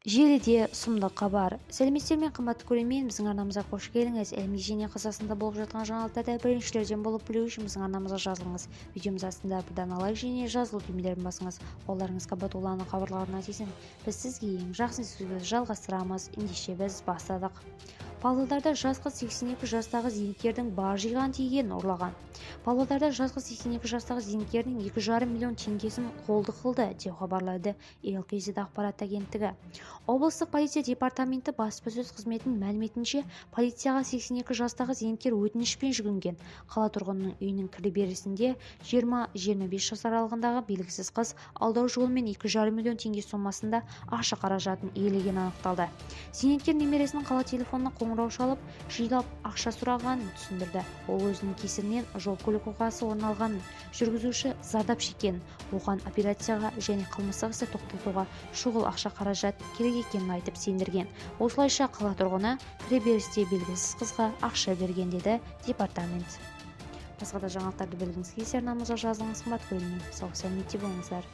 Желіде сұмдық хабар. Сәлеметсіздер ме, қымбатты көрермен, біздің арнамызға қош келдіңіз. Әлемде және Қазақстанда болып жатқан жаңалықтарды біріншілерден болып білу үшін біздің арнамызға жазылыңыз. Видеомыз астында бір дана лайк және жазылу түймелерін басыңыз. Қолдарыңыз Қабатулланың хабарларына тисін. Біз сізге ең жақсы сөзді жалғастырамыз. Ендеше біз бастадық. Павлодарда жас қыз 82 жастағы зейнеткердің бар жиған тигенін ұрлаған. Павлодарда жас қыз 82 жастағы зейнеткердің 2,5 миллион теңгесін қолды қылды, деп хабарлады ЛКЗ ақпарат агенттігі. Облыстық полиция департаменті баспасөз қызметінің мәліметінше, полицияға 82 жастағы зейнеткер өтінішпен жүгінген. Қала тұрғынының үйінің кіреберісінде 20-25 жас аралығындағы белгісіз қыз алдау жолымен 2,5 миллион теңге сомасында ақша қаражатын иелегені анықталды. Зейнеткер немересінің қала телефонына қоңырау шалып, жиналып ақша сұрағанын түсіндірді. Ол өзінің кесірінен жол-көлік оқиғасы орын алғанын, жүргізуші зардап шеккенін, оған операцияға және қылмыстық істі тоқтатуға шұғыл ақша қаражат керек екенін айтып сендірген. Осылайша қала тұрғыны кіреберісте белгісіз қызға ақша берген, деді департамент. Басқа да жаңалықтарды білгіңіз келсе, арнамызға жазылыңыз, қымбатты көрермен. Сау сәлеметте болыңыздар.